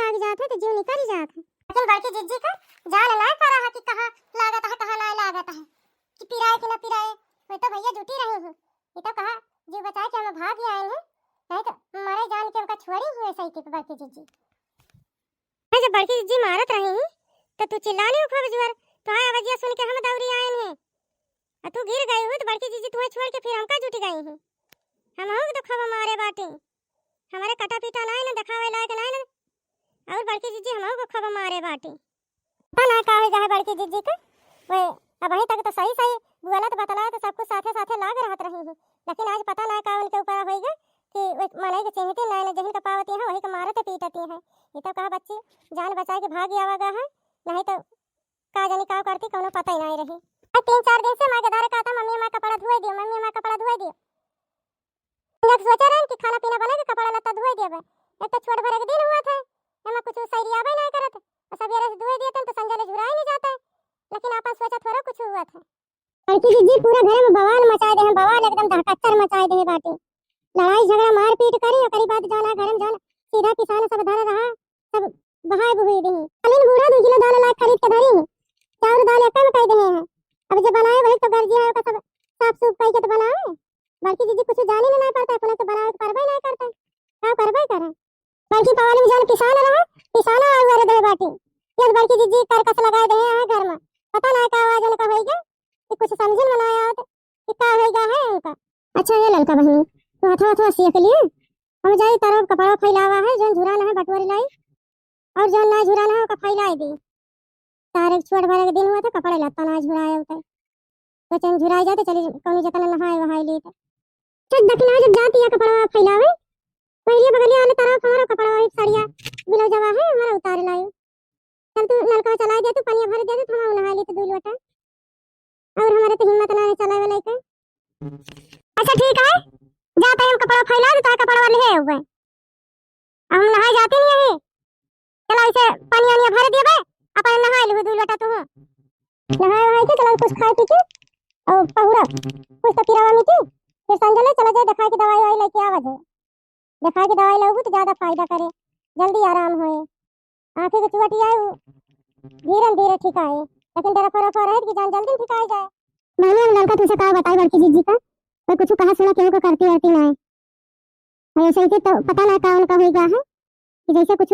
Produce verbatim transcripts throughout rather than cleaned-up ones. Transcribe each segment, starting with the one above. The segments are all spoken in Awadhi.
लाग जात है तो जीव निकल जात है। लेकिन बड़की जिज्जी का जान ना पड़ा है कि कहाँ लागत है, कहाँ ना लागत है, कि पिराए कि ना पिराए। वे तो भैया जुटी रही हैं, ये तो कहा जीव बचाए के हम भाग ही आए हैं, नहीं तो मरे जान के उनका छोड़ी ही ऐसे ही थी बड़की जिज्जी। मैं जब बड़की जिज्जी मारत रही तो तू चिल्लाने खूब जोर, तो हाँ आवाजिया सुन के हम दौड़ी आए हैं। आ तू गिर गई हो तो बड़की जिज्जी तुम्हें छोड़ के फिर हमका जुट गई हैं। हम हो तो खूब मारे बाटी, हमारे कटा पीटा ना है ना, दिखावे लायक ना है ना। और बड़की जिज्जी हम हो खूब मारे बाटी। पता ना का हो गया है बड़की जिज्जी के। वे अबहीं तक तो सही सही बोलत बतलात सब कुछ साथे साथे लाग रहत रही हैं, लेकिन आज पता ना का उनके ऊपर होइगा कि वे मनई के चिन्हती ना, ना जहिन का पावती है वही के मारत पीटती हैं। ये तो कहा बच्ची जान बचाए के भाग आवा गा है, नहीं तो का जानी का करती, कौनो पता ही नहीं रही। आज तीन चार दिन से माँ के दारे कहता, "मम्मी, माँ कपड़ा धोए दियो, मम्मी, माँ कपड़ा धोए दियो।" हम सोचे रहन कि खाना पीना बने के कपड़ा लत्ता धोए देबे। एक तो छोट भरे के दिन हुआ था, एमा कुछ सैरियाबे नहीं करत। और सवेरे से धोए देते तो संझा ले झुराए नहीं जाते, लेकिन आपन सोचा थोड़ा कुछ हुआ था। बड़की जिज्जी पूरा घर में बवाल मचाए दे हैं, बवाल एकदम दहकच्चर मचाए दे हैं बाटे। लड़ाई झगड़ा मारपीट करी, ओकरी बाद जौन है घर में जौन सीधा पिसान सब धर रहा, सब बहाए बुहुई दे हैं। खाली बूढ़ा दो किलो दाल लाके खरीद के धरी हैं, चाउर दाल एक में कह दे हैं। अब जब बनाए वही तो गर्जी है, ओका सब साफ सूफ कह के तो बनाए। बड़की जिज्जी कुछ जानी ना, ना पड़ता है, अपने तो बनाए के परबे नहीं करता है, का करबे करे। बड़की पवाली में जौन पिसान रहा, पिसाना आउ अरे दे बाटी। ये बड़की जिज्जी करकस लगाए दे हैं घर में, पता ना का आवाज उनका होइगा कि कुछ समझ में ना आवत कि का होइगा है उनका। अच्छा ये ललका बहिनी, तू हथवा हथवा सियक लिए, हम जाई तारो कपड़ा फैलावा है, जौन झुराना है बटोरी लाई, और जौन ना झुराना है ओका फैलाई दी। तारे छोट भरे के दिन हुआ था, कपड़े लत्ता ना झुराए होते, सोचे हम झुराए जाते, चली कौनो जतन नहाए वहाए लेते। चल दखिना जब जाती है कपड़वा फैलावे, पहले बगलिया वाले तरफ हमारा कपड़वा एक साड़िया ब्लाउजवा है, हमारा उतारे लायो। चल तू नलका चला दे, तू पनिया भर दे, तू थमा नहा ले तो दो लोटा। और हमारे तो हिम्मत ना है चलावे लायक। अच्छा ठीक है, जाते हम कपड़ा फैला देता है, कपड़वा ले हुए। हम नहाए जाते नहीं है, चला इसे पानी वानी भर देबे, अपन नहाए लेबे दो लोटा तू। नहाए वहाए के चला कुछ खाए पी के और पहुरा कुछ तो पिरावा मिटी, फिर संझा ले चला जाए दिखाए के दवाई वाई लेके आवा जाए। दिखाए के दवाई लेबू तो ज्यादा फायदा करे, जल्दी आराम होए। आँखें के चुवटी आए उ धीरे धीरे ठीक आए, लेकिन डरफा रफा रहे कि जान जल्दी ठीक आए जाए। मैंने हम लड़का तुझे कहा बताई बड़की जिज्जी का, कोई कुछ कहा सुना केहू का करती रहती ना है। और ऐसे ही तो पता ना का उनका होइगा है कि जैसे कुछ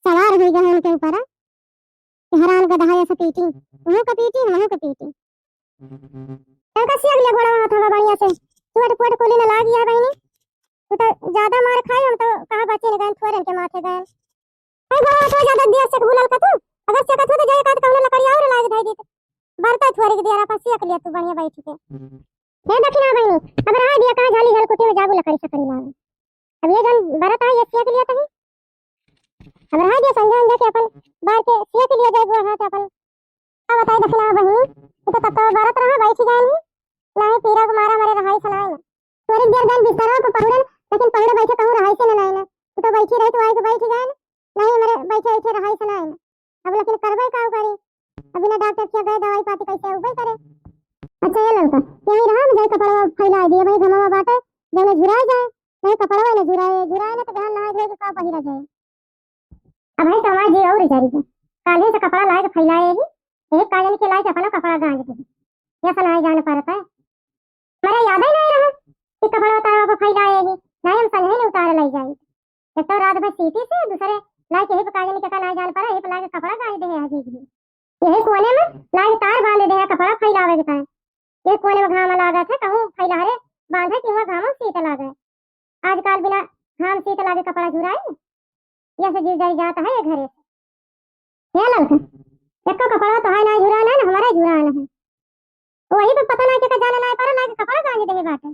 सवार होइगा है उनके ऊपर, कि हरान गधा ऐसा पीटी, उहू का पीटी, हमहू का पीटी। उनका सियक लिया घोड़ा हाथ हवा बढ़िया से, चोट पोट कोली न लाग गया बहनी। तू तो ज्यादा मार खाई, हम तो कहाँ बचे न गए, थोड़न के माथे गए। अरे घोड़ा हाथ ज्यादा दिया से बुलल का तू, अगर से का तू तो जाए का तो कौनो लकड़ी और लाग धाई देते। बरता थोड़े के दिया अपन सियक लिया तू बढ़िया बैठ के। हे दखिना बहिनी, अब रहा दिया कहाँ झाली झल कुटी में जाबू लकड़ी सकड़ी लावे। अब ये जन बरत है ये सियक लिया तही। अब रहा दिया संझा अंझा के अपन बार के सियक लिया जाए गोड़ हाथ अपन। का बताई दखिना बहिनी, ये तो तब तो बरत रहा बैठ गए नहीं, नहीं पीरा को मारा मरे रहाई सनाए ना। थोड़ी देर गए बिस्तरवा को पहुरन, लेकिन पहुरे बैठे कहूँ रहाई से ना लाए ना। तू तो बैठी रही तो आए के बैठ गए ना, नहीं मरे बैठे बैठे रहाई सनाए ना। अब लेकिन करबे का करी, अब बिना डॉक्टर के गए दवाई पाती कैसे उबे करे। अच्छा ये लड़का, यही रहा हम जाए कपड़वा फैला दिए भाई, घमवा बाटे, जब झुरा जाए, नहीं कपड़वा ना झुराए, झुराए ना तो बिहान नहाए धोए के का पहिरा जाए। अब भाई तो हमारे जी और जरी के, काले से कपड़ा लाए के फैलाए ही, एक काजल के लाए के अपना कपड़ा गांज दे, या सनाए जान परत है। हमारे याद ही नहीं रहा कि कपड़ा उतारा पर फैलाए ही, नहीं हम संगे नहीं उतारे ले जाए। एक तो रात भर सीती से, दूसरे लाए के ही पे काजल के का नहीं जान पड़ा, ही पे लाए के कपड़ा गांज दे है अजीब ही। यही कोने में लाए के तार बांध दे है, कपड़ा फैलावे के तार। ये कोने में घाम लागत है, कहूँ फैला रे बांधे कि वहाँ घाम सीत लागे। आजकल बिना घाम सीत लागे कपड़ा झुराई, यह से जीव जाई जात है ये घरे से। हे ललका, एको कपड़ा तो है ना झुराना है, ना हमारा झुराना है। वही पे पता ना के का जाना ना पड़ा, ना के कपड़ा गांज दे बाटे।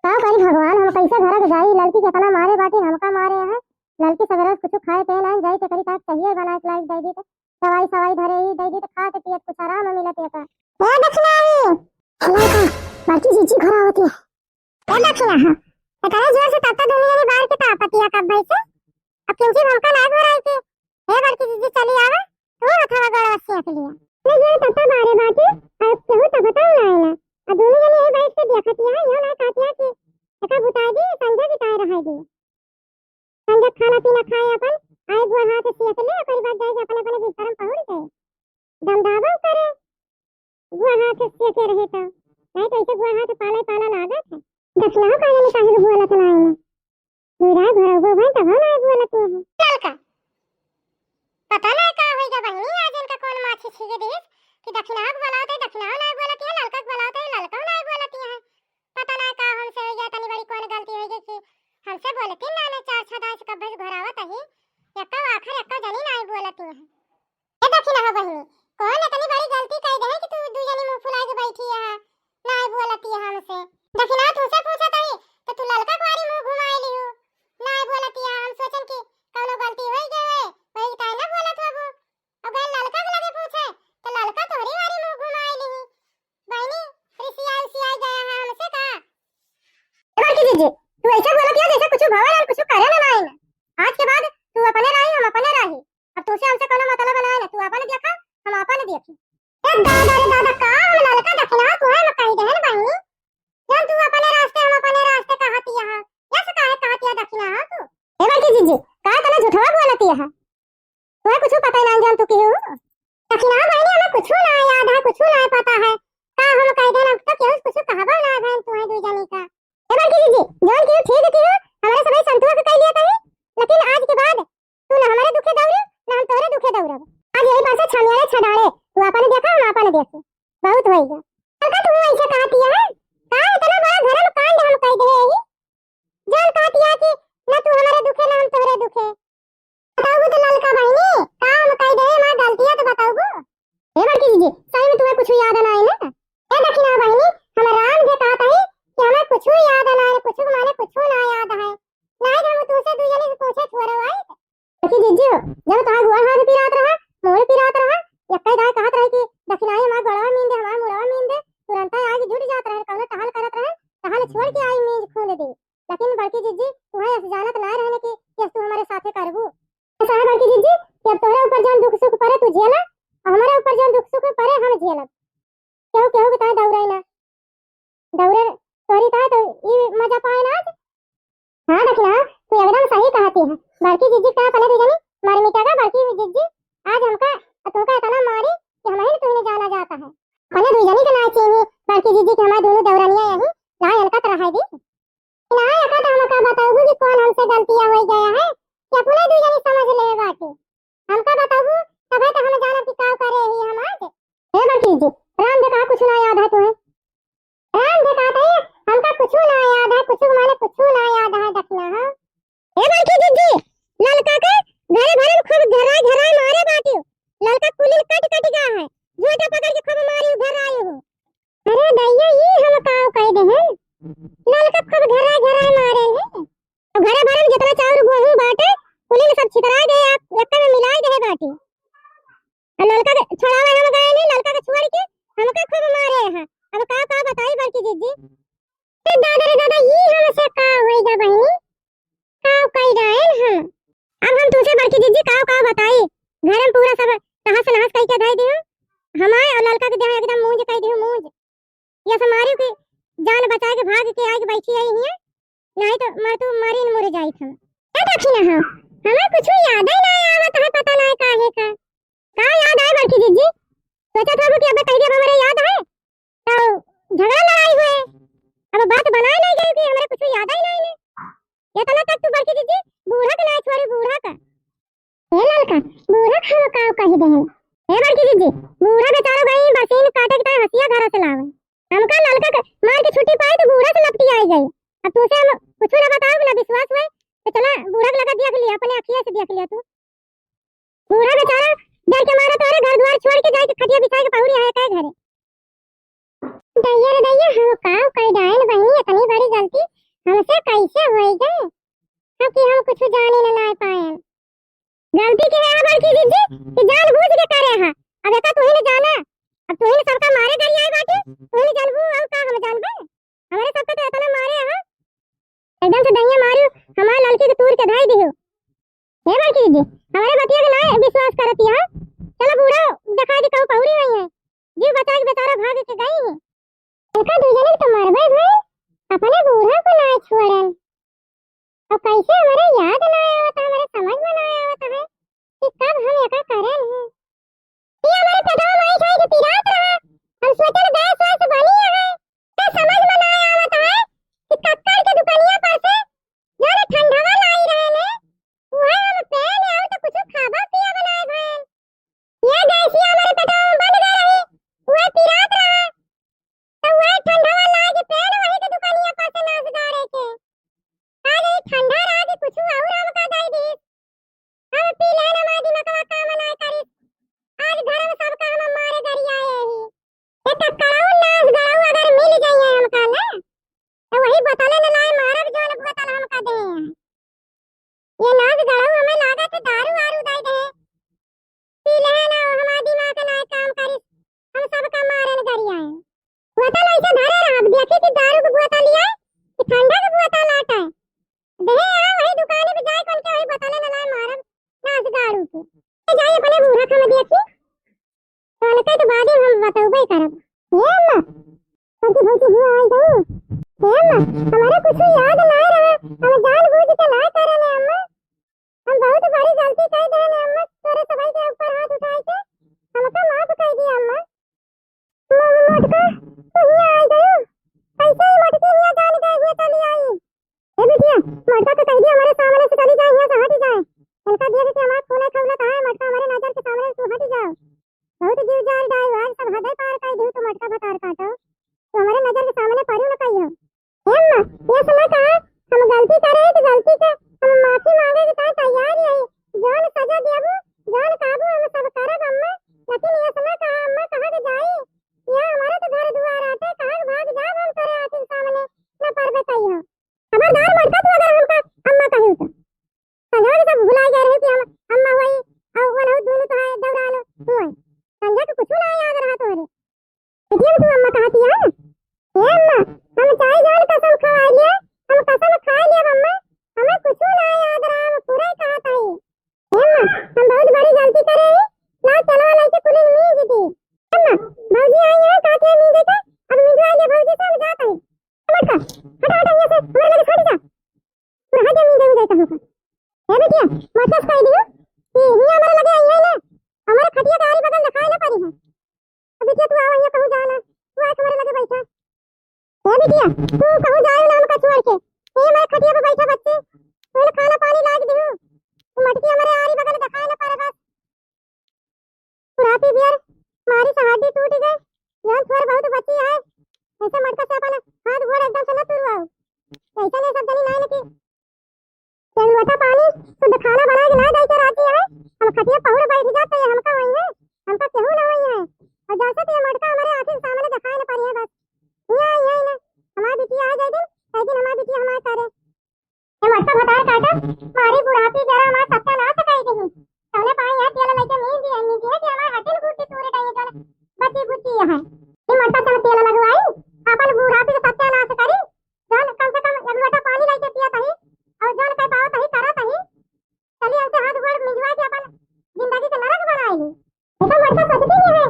का करी भगवान, हम कैसे घर के जाई? लड़की कितना मारे बाटी, हमका मारे हैं। लड़की सवेरे से कुछ खाए पिए ना, जाई ते करी ताक चाहिए बना के लाई दे दी, तो दवाई सवाई धरे ही दे दी, तो खा के पियत कुछ आराम मिलत है का। ए दखिना आई, ए लड़का, बड़की जीजी घर आवत है। ए दखिना, हाँ। एकरे जोर से तब तो दुनिया में बाहर के तापतिया कब भाई से। अब किंची हमका ना घर आई के। ए बड़की जीजी चली आवा, तू हथवा गड़वा सेक लिया। ये जोर तब तो बारे बाटे, अब केहू तब बताओ ना आएला। अब दुनिया में यही बैठ के देखतिया, यो ना कहतिया कि एका बुता दी, संझा बिताए रहाई दी। संगे खाना पीना खाए अपन, आए गोड़ हाथ सेक ले, ओकरी बाद जाए के अपने अपने बिस्तर में पहुँच जाए। दमदाबो करे, गोड़ हाथ सेके रहे तो, नहीं तो ऐसे गोड़ हाथ पाला पाला लागत है। दखिनहा का जाने काहे के बोलत ना है। मेरा घर वो भाई तब ना बोलत है। ललका, पता नहीं का होई गा बहिनी, आज इनका कौन माछी छीगे दिस कि दखिनहा के बोलावत है, दखिनहा ना बोलत है, ललका के बोलावत है, ललका ना बोलत है। पता नहीं का हमसे होई गा, तनी बड़ी कौन गलती होई गा कि हमसे बोलती ना, ना चार छह दाई से कब्बे से घरावत ही, एक्का आखर एक्का जनी ना बोलत है। ए दखिनहा बहिनी, कौन इतनी बड़ी गलती कइ देहे कि तू दुइ जनी मुँह फुलाए के बैठी है, नाय बोलती है हमसे? दखिनहा तुमसे पूछत हई, तो तू ललका कुआरी मुँह घुमाए लिहू, नाय बोलती है। हम सोचन कि कौनो गलती होई गए, वही ताई ना बोलत होबू। अगर ललका के लगे पूछे, तो ललका तोहरी वारी मुँह घुमाए लिही। बहिनी, रिसियाई उसियाई गया है हमसे का? ए बड़की जीजी, तू ऐसे बोलत है जैसे कुछ भवन और कुछ करे ना लाइन। आज के बाद तू अपने राही, हम अपने राही। अब तुझसे हमसे कोनो मतलब ना है, तू अपन देखा, हम अपन देखी। ए दादा रे दादा, का हम ललका दखिनहा कुआरी में कहि देहन बहिनी? जौन तू अपने रास्ते, हम अपने रास्ते कहती है, यस काहे कहती है दखिनहा तू? ए बड़की जीजी, का इतना झूठवा बोलती है? तुम्हें कुछ पता ही ना जान तू केहू। दखिनहा बहिनी, हमें कुछ ना याद है, कुछ ना पता है। का हम कहि देहन, हम तो केहू कुछ कहबो ना है तुम्हें दुइ जनी का। ए बड़की जीजी, जौन केहू ठीक केहू, हमरे सबही संतुआ के कहि लिया कहीं, लेकिन आज के बाद तू ना हमरे दुखे दौड़े, ना हम तोहरे दुखे दौड़ब। आज यही पर से छमियारे छडाड़े, तू अपन देखा, हम अपन देखी। बहुत होई गा। ललका तू ऐसे कहती है? का इतना बड़ा धर्म कांड हम कहि देहे ही? जौन कहती है कि ना तू हमरे दुखे, ना हम तोहरे दुखे। बताऊबू तो ललका बहिनी, का हम कहि देहे, हमार गलतियाँ तो बताऊबू? ए बड़की जीजी, सही में तुम्हें कुछ याद ना आई ना? ए दखिनहा बहिनी, हम राम के कहत हई कि हमें कुछ याद ना है, कुछ माने कुछ ना याद है। नहीं तो हम तुमसे दुइ जनी से पूछे थोड़ो आई। देखी जीजी हो, जब तोहार गोड़ हाथ पिरात रहा, मूड़ पिरात रहा, एक्के दाई कहत रही कि दखिनहा हमार गोड़वा मीन दे, हमार मुड़वा मीन दे, तुरंत आके जुट जात रहे, कौनो टहल करत रहे, टहल छोड़ के आई मीज खूंद दे। लेकिन बड़की जीजी, तुम्हें ऐसे जानत ना रहने कि, कि तू हमारे साथे करबू। ऐसा है बड़की जीजी कि अब तोहरे ऊपर जौन दुख सुख परे तू झेला, और हमारे ऊपर जौन दुख सुख परे हम झेलब। केहू केहू के ताहे दौड़े ना। दौड़े तोहरी ताहे तो ई मजा पाए ना आज। हाँ दखिनहा, तू एकदम सही कहती है। बड़की जीजी का अपने दुइ जनी मर मिटा गा बड़की जीजी, आज हमका तुमका इतना मारी कि हम ही तुमने जाना जाता है। अपने दुइ जनी के ना चीनी बड़की जीजी के हमारे दोनों दौड़निया यही ना इनका तरह है दी। ना एका तो हमका बताऊबू कि कौन हमसे गलतियाँ होई गया है कि अपने दुइ जनी समझ ले बाटी। हमका बताऊबू तबे तो हम जानब कि का करे ही हम आज। हे बड़की जीजी, राम के कहा कुछ ना याद है तुम्हें? राम के कहा तो हमका कुछ ना याद है, कुछ माने कुछ ना याद है दखिनहा। हे बड़की जीजी, ललका के घरे भरे में खूब घेराए घेराए मारे बाटी। ललका कुलिन कट कट गया है, झोटा पकड़ के खूब मारी घेराए हो। अरे दैया, ई हम काव कइ देहे? ललका खूब घेराए घेराए मारे हैं। और घरे भरे में जितना चाउर गेहूं बाटे, कुलिन सब छितराए गए, आप एक्का में मिलाए गए बाटी। और ललका के छोड़ावे हम गए नहीं, ललका के छोड़ के हमका खूब मारे हैं। अब का का बताई बड़की जीजी? ए दादा रे दादा, ई हमसे का होई गा बहिनी? काव कइ डायल हम? अब हम तुमसे बड़की जीजी काव काव बताई। घर में पूरा सब तहस नहस कइ के धइ दियो। हमारे और ललका के देह एकदम मूंज कइ दियो, मूंज। ये सब मारियो कि जान बचा के भाग के आके बैठी आई हियाँ, नहीं तो मर तू मारी न मुर जाई हम। ए दखिनहा, हमें कुछ याद ही ना आवत है, पता ना काहे का। का याद आए बड़की जीजी? सोचत हबू कि अबे कह दे, अब हमरे याद है, तो झगड़ा लड़ाई हुए। अब बात बनाए नहीं गए कि हमरे कुछ याद ही नहीं ने। इतना तक तू बड़की जीजी बूढ़ा के ना छोड़ी, बूढ़ा का। हे ललका, बूढ़ा का हम काव कह देहे? हे बड़की जीजी, बूढ़ा बेचारा गई बसीन काटे के ताई हंसिया घर से लावे। हमका ललका के मार के छुट्टी पाई तो बूढ़ा से लपटी आई गई। अब तुमसे हम कुछ ना बताओ, ना विश्वास हुए, तो चला बूढ़ा के लगा देख लिया, अपने अखिया से देख लिया तू। बूढ़ा बेचारा डर के मारे तोरे घर द्वार छोड़ के जाए के खटिया बिछाए के पहुड़ी आए के घरे। दैया रे दैया, हम काव कइ डायल बहिनी, इतनी बड़ी गलती हमसे कैसे होई गए? हम कि हम कुछ जाने न ना पाए। गलती के है बड़की जीजी कि जानबूझ के करे है। अब एका तू ही न जाना, अब तू ही न सबका मारे गरियाए बाटी, तू ही न जानबू और का हम जानबे? हमरे सबका तो इतना मारे है, एकदम से दहिया मारू, हमार ललकी के तूर के धाई दियो। हे बड़की दीदी, हमरे बतिया के ना विश्वास करती है। चलो बूढ़ा दिखा दे कहूँ पहुड़ी हुई है, जीव बचा के बेचारा भाग के गई है। इनका दू जने के तो मरबे भइल, अपने बूढ़ा को ना छोड़न। अब कैसे हमरे याद ना आवत है, हमरे समझ में ना आवत है कि कब हम एका करन है। ये हमरे पेटवा में ऐंठ ऐंठ पिरात रहा, हम सोचन गैस वैस बनी है, तो समझ में ना आवत है कि कक्कड़ के दुकनिया पर से जौन ठंडवा लाई रहे ने, उहे हम पेन आउर तो कुछ खाबा पियबा ना भइल। ये गैसिया हमरे पेटवा में बन गए रही, उहे पिरात रहा, तो उहे ठंडवा लाए के पेन वही के दुकनिया पर से नास गाड़े के। आज ई ठंडा रहा कि कुछ और हमका दे दी। हम पी लेन, हमार दिमगवा काम ना करी। आज घर में सबका हम मारे गरियाए ही। एक कड़ाऊ नास गड़ाऊ अगर मिल जाइए हमका ना, तो वही बोतले न लाए मारब, जौन बोतल हमका दे। ये नास गड़ाऊ हमें लागत है दारू वारू दे दे। पी लेन, हमार दिमाग ना काम करी, हम सबका मारन गरियाए। बोतल ऐसे धरे रहब, देखी कि दारू के बोतल लिया कि ठंडा के बोतल आटा। देहे आ वही दुकाने पे जाए कौन के वही बोतले न लाए मारब नास गाड़ू के। ए जाए अपने बूढ़ा का में देखी, कल के तो बादे हम बतौबे करब। ए अम्मा, छोटकी भौजी हुआ आई गई। ए अम्मा, हमारे कुछ याद ना रहा, हम जान बूझ के ना करे ने अम्मा। हम बहुत बड़ी गलती कर देने अम्मा, तोरे सबाई के ऊपर हाथ उठाए के हमका माफ कर दिया अम्मा। म-, मोटका, तू हियाँ आ गयो? कैसे ही मोटकी हियाँ जान गए, हियाँ चली आई? ए बिटिया, मोटका के कह दिया, हमारे सामने से चली जाए, हियाँ से हट जाए। इनका दिया कि हमारा खून है, खौलत है, मोटका हमारे नजर के सामने से तू हट जाओ। बहुत जीव जान जाए, आज सब हदे पार कर दू, तू मोटका भतार काटो। तू हमारे नजर के सामने परी न कहियो। ए अम्मा, ये सुना कहा, हम गलती करे तो गलती के हम माफी मांगे के ताईं तैयार ही है। जौन सजा देबू, जौन कहबू, हम सब करब अम्मा। लेकिन ये सुना कहा, अम्मा कहाँ के जाई? यहाँ हमारे तो घर दुआर आटे, कहाँ के भाग जाब हम तोरे आँखी के सामने न परबे कहियो। खबरदार मोटका, तू अगर हमका अम्मा कही तो। संझवा के सब भुला गए रहे कि हम अम्मा हुई, और वो नहीं दोनों तो है दौरान हुई। संझवा के कुछ ना याद रहा तोहरे। बिटिया, तू अम्मा कहा किया? ए अम्मा, हम चाहे जान कसम खवा लिए, हम कसम खा लिए अम्मा, हमें कुछ ना याद रहा, हम पूरा ही कहा था ही। ए अम्मा, हम बहुत बड़ी गलती करे ही, ला चलो लेके कुली मीज दी। अम्मा, भौजी आई है, काटे मीज के, अब मीज आई है भौजी से, हम जाते हैं। मटका, हटा, हटा, यहाँ से, हमारे लगे से हट जा। पूरा हट जा, मीज उज कहाँ पर। ए बिटिया, मटका से कह दियो कि हियाँ हमारे लगे आई है ना, हमारे खटिया के आरी बगल दिखाई ना पड़ी है। अब बिटिया, तू आवा, हियाँ कहूँ जा ना, तू आके हमारे लगे बैठा। ए बिटिया, तू कहूँ जाए ना हमका छोड़ के, ए हमारे खटिया पे बैठा बच्चे, तू ना खाना पानी लाग दिहू, तू मटकी हमारे आरी बगल दिखाई ना पड़े बस। खुरापी बियर मारी से हड्डी टूट गए, जौन थोड़ बहुत बची है, ऐसे मटका से अपन हाथ गोड़ एकदम से न तुरवाओ। ऐसे नहीं सब जनी नाई न की एक लोटा पानी शुद्ध खाना बना के ना दे के राजी है, हम खटिया पहुड़ बैठ जाते हैं, हमका वही है, हमका केहू ना वही है। और जैसे कि ये मटका हमारे आँखी के सामने दिखाई न पड़ी है बस। यहाँ आई है ना, हमारी बिटिया आ जाए दिन, एक दिन हमारी बिटिया हमारे करे। ए मोटका भतार काटा, मारी बुढ़ापी जरा हमार सत्यानाश कई दिही। तौने पाई यहाँ तेल लइके मीज दिया, मीज दिया कि हमार हटिन गुटी तूरे टाइए जौन बची बुची यहाँ। ई मोटका चल तेल लगवाई, अपन बुढ़ापी के सत्यानाश करी। जौन कम से कम एक लोटा पानी लइके पिया तही, और जौन कह पाओ तही करा तही। चली हमसे हाथ गोड़ मिजवा के अपन जिंदगी के नरक बनाई ली। देखो मोटका सोचती ही है,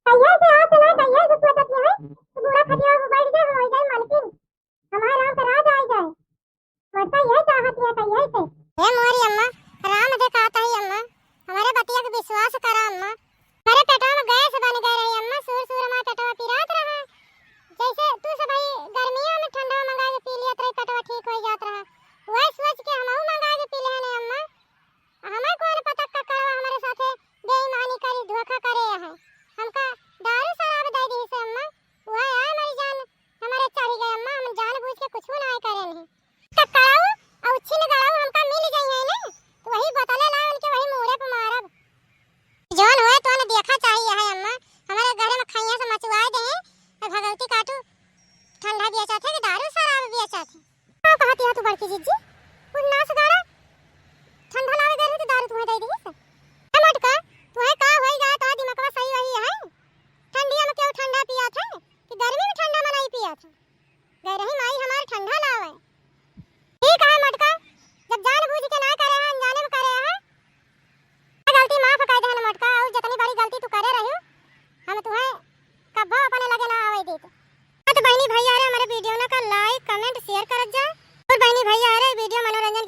कहिए से आज से ना कहिए से सोचती है, तू बूढ़ा खटिया पे बैठ जाए, हम हो जाए मालकिन, हमारे राम के राज आ जाए। मोटका यह चाहत है, तो यही से। हे मोरी अम्मा, राम दे कहत ही अम्मा, हमारे बतिया के विश्वास करा अम्मा। हमारे पेटवा में गैस बन गए रही अम्मा, सूर सूर हमारे पेटवा पिरात रहा। जैसे तू सब भाई गर्मियों में ठंडा मंगा के पी लिया, तेरे पेटवा ठीक हो जात रहा। वही सोच के हमहू मंगा के पी लेने अम्मा। हमें कौन पता ककड़वा हमारे साथे बेईमानी करी, धोखा करे है। हमका दारू शराब दे दी से अम्मा, वह आए हमारी जान हमारे चढ़ी गए अम्मा, हम जानबूझ के कुछ ना करे नहीं। ककड़ऊ और छिन गड़ऊ हमका मिल गई है ना, तो वही बोतले ला उनके वही मूड़े पे मारब। जौन होए तौन देखा चाहिए है अम्मा, हमारे घरे में खैया से मचुआए दे हैं, और भगवती काटू ठंडा बेचत है कि दारू शराब बेचत है। का कहती है तू बड़की जिज्जी? कुछ नास गाड़ा ठंडा लावे गए रही तो दारू तुम्हें दे दी से। ए मोटका, तुम्हें का होई जाए तो दिमागवा सही वही है। ठंडिया में क्यों ठंडा पिया थे कि गर्मी में ठंडा में नहीं पिया थे। गए रही माई हमारे ठंडा लावे। ठीक है मोटका, जब जान बूझ के ना करे है, अनजाने में करे है, गलती माफ कर दे मोटका, और जितनी बड़ी गलती तू करे रही, हम तुम्हें कब्बो अपने लगे ना आवे दीत। हाँ तो बहनी भैया रे, हमारे वीडियो ना का like, comment, share करत जा। और बहनी भैया, अरे video मनोरंजन